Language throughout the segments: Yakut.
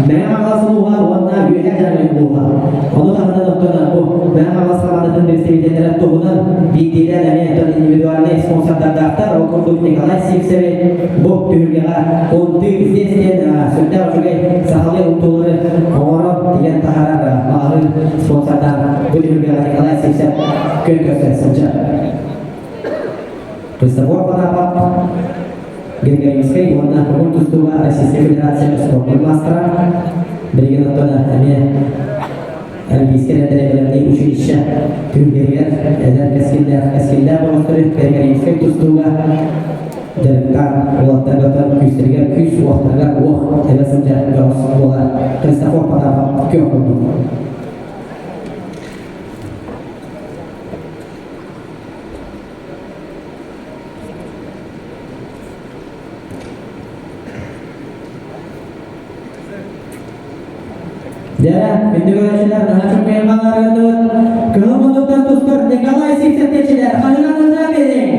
Мэҥэ Хаҥалас улууһа уонна Үөһээ Дьааҥы улууһа. Ону таһынан оттон бу Мэҥэ Хаҥалас хамаандатын представителлэрэ туһунан биирдиилээн эмиэ оттон индивидуальнай спонсордардаахтар. Ол курдук Николай Сивцеви бу түһүлгэҕэ «Унтыы здесь» диэн сүрдээх үчүгэй сахалыы унтуулары оҥорон тигэн таһаарар маҕаһыын спонсордаан бу түһүлгэҕэ Николай Сивцев күөн көрсө сылдьар. Христофор Потапов Григорьевскай уонна көҥүл тустууга Российскай Федерация спордун маастара, билигин оттон эмиэ Олимпийскай эрэллэри бэлэмниир училище түһүлгэтигэр эдэр кэскиллээх кэскиллээх бөҕөстөрү Григорьевскай тустууга дьарыктаан уолаттарга оттон күүстэригэр күүс, уохтарыгар уох эбэ сылдьар бөҕөс буолар Христофор Потапов күөх курдук. Дьэ, күндү көрөөччүлэр, наһаа чуҥкуйан хаалаарыгытыбыт. Кыһыл муннуктан тустар Николай Сивцев диэччилэр, хаһыҥаныта биэриҥ!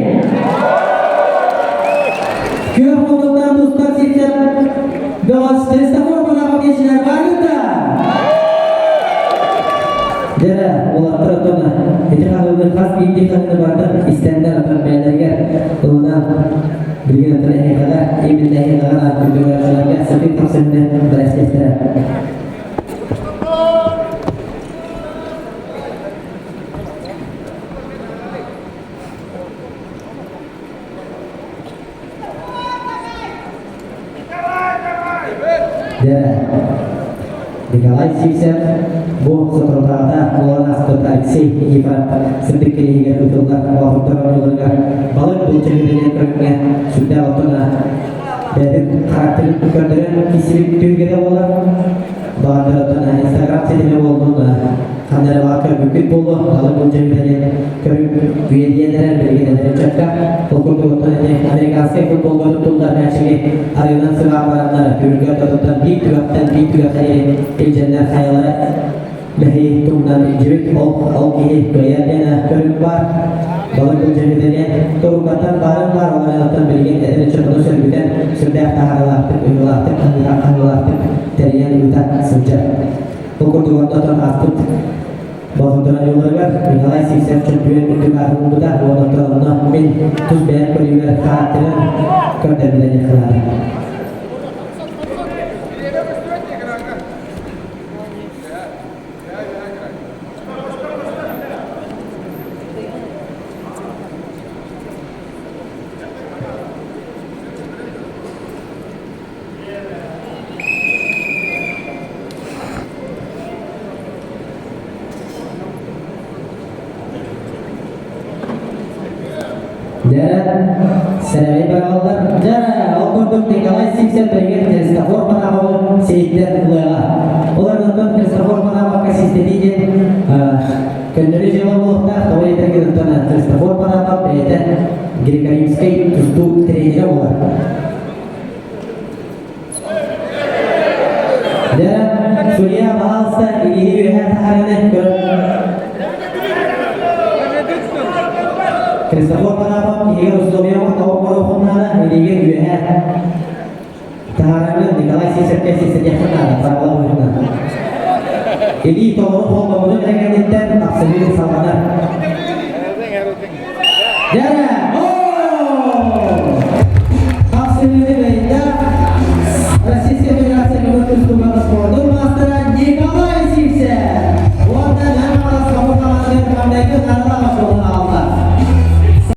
Күөх муннуктан тустар Сивцев бөҕөс Христофор Потапов диэччилэр бааргыт Дьэ, уолаттар оттон ити хаһыыны хас биирдии хаһыыны барытын истэннэр оттон бэйэлэригэр ылынан билигин оттон эһиэхэҕэ именно эһиэхэҕэ күндү сытыы тахсынны бэлэстиэхтэрэ. Дьэ, Николай Сивцев бу соторутааҕыта буолан ааспыт Алексей Никифоров сырдык кириэһигэр ыытыллар оҕотуттар оонньууларыгар балык былдьаһыытын көрүҥҥэ сүрдээх оттон бэйэтин характерын көрдөрөн киирсибит түһүлгэтэ буолар. Баҕардар оттон Инстаграм ситимэ буоллун ханна эрэ баар көрбүккүт буолуо, балык былдьаһыыта диэн көрүҥ үйэлийэн эрэр билигин эдэр ыччакка. Ол курдук оттон ити американскай футболга туттуллар мээчиги арыынан сыбаан бараннар түһүлгэ ортотуттан биир түгэхтэн биир түгэххэ диэри илдьэннэр хайалара мэһи туһунан илдьибит ол ол киһи кыайар диэн көрүҥ баар. Балык былдьаһыыта диэн туруккаттан баарын баар ол эрэн оттон билигин эдэр ыччат ону сөргүтэн сүрдээх таһаарыылаахтык, ыһыылаахтык, хаһыылаахтык тэрийэн ыыта сылдьар. Ол курдук онтон ааспыт Болҕомтону юларыгар Николай Сивцев чөмпүйүөн үрдүк аатын ылбыта уонна онно мин тус бэйэм көрүүбэр характерын көрдөрбүтэ диэххэ наада. Дьэ, сэрэй бараллар. Дьэ, ол курдук Николай Сивцев бэйигэр Христофор Панамовы сиһиттэн ылыаҕа. Ол эрэн Христофор Панамовка систэтии диэн көннөрү дьыала буолуохтаах. Тоҕо диэтэргин оттон Христофор Панамов бэйэтэ греко-римскэй тустуу тренерэ буолар. Дьэ, судья, пожалуйста, илиини үөһээ таһаараны көрө. Христофор Потапов киһигэр условия оҥоруоххун наада, илиигин үөһээ таһаараны Николай Сивцевкэ сиэстэтиэххин наада, правила быһыытынан. Илии толору холбоммутун эрэ кэнниттэн тахсыы салҕанар. Дьэ,